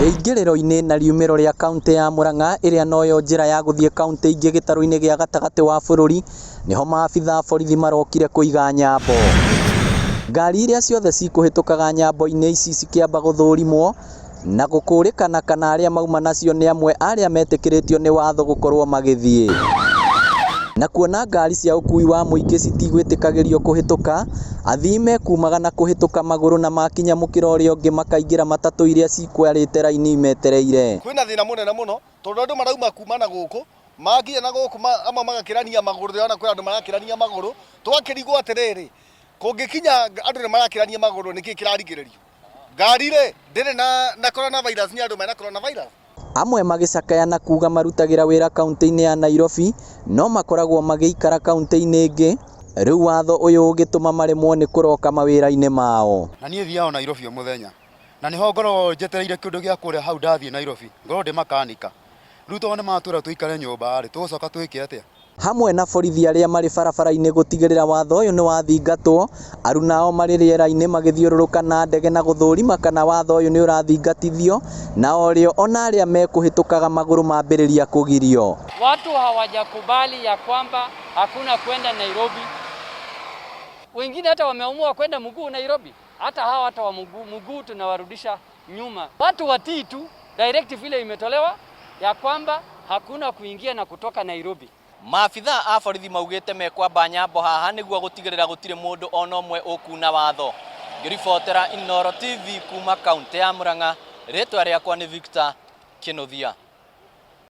Rĩingĩrĩro-inĩ na riumĩro rĩa kauntĩ ya Murang'a ĩrĩa noyo njĩra ya gũthiĩ kauntĩ ingĩ gĩtarũ-inĩ gĩa gatagatĩ wa bũrũri nĩho maabitha a borithi marokire kũiga nyambo. Ngari iria ciothe cikũhĩtũkaga nyambo-inĩ ici cikĩamba gũthũrimwo na gũkũrĩkana kana arĩa mauma nacio nĩ amwe arĩa metĩkĩrĩtio nĩ watho gũkorwo magĩthiĩ. Na kuona ngari cia ũkui wa mũingĩ citigwĩtĩkagĩrio kũhĩtũka, athii mekumaga na kũhĩtũka magũrũ na makinya mũkĩra ũrĩa ũngĩ makaingĩra matatũ iria cikwarĩte raini imetereire. Kwĩna thĩna mũnene mũno tondũ andũ marauma kuma na gũkũ makinya na gũkũ amwe magakĩrania magũrũ, ndĩrona kwĩ andũ marakĩrania magũrũ, tũgakĩrigwo atĩrĩrĩ, kũngĩkinya andũ nĩ marakĩrania magũrũ nĩkĩ kĩrarigĩrĩrio? Ngari rĩ ndĩrĩ na na coronavirus nĩ andũ mena coronavirus? Amwe magĩcakaya na kuga marutagĩra wĩra kauntĩ-inĩ ya Nairobi no makoragwo magĩikara kauntĩ-inĩ ĩngĩ, rĩu watho ũyũ ũgĩtũma maremwo nĩ kũroka mawĩra-inĩ mao. Na niĩ thiaga o Nairobi o mũthenya na nĩho ngoragwo njetereire kĩndũ gĩa kũrĩa hau ndathiĩ Nairobi ngoragwo ndĩ makanika. Rĩu tondũ nĩ matwĩra tũikare nyũmba rĩ, tũgũcoka twĩke atĩa? Hamwe na borithi arĩa marĩ barabara-inĩ gũtigĩrĩra watho ũyũ nĩ wathingatwo, aruna ao marĩ rĩera-inĩ magĩthiũrũrũka na ndege na gũthũrima kana watho ũyũ nĩ ũrathingatithio na orĩo ona arĩa mekũhĩtũkaga magũrũ mambĩrĩria kũgirio. Watu hawajakubali ya kwamba hakuna kwenda Nairobi. Wengine hata wameamua kwenda mguu Nairobi. Hata hawa hata wa mguu, mguu tunawarudisha nyuma. Watu watii tu directive ile imetolewa ya kwamba hakuna kuingia na kutoka Nairobi. Maabitha a borithi maugĩte mekwamba nyambo haha nĩguo gũtigĩrĩra gũtirĩ mũndũ ona ũmwe ũkuna watho. Ngĩribotera Inooro TV kuma kaũntĩ ya Murang'a, rĩtwa rĩakwa nĩ Victor Kĩnuthia.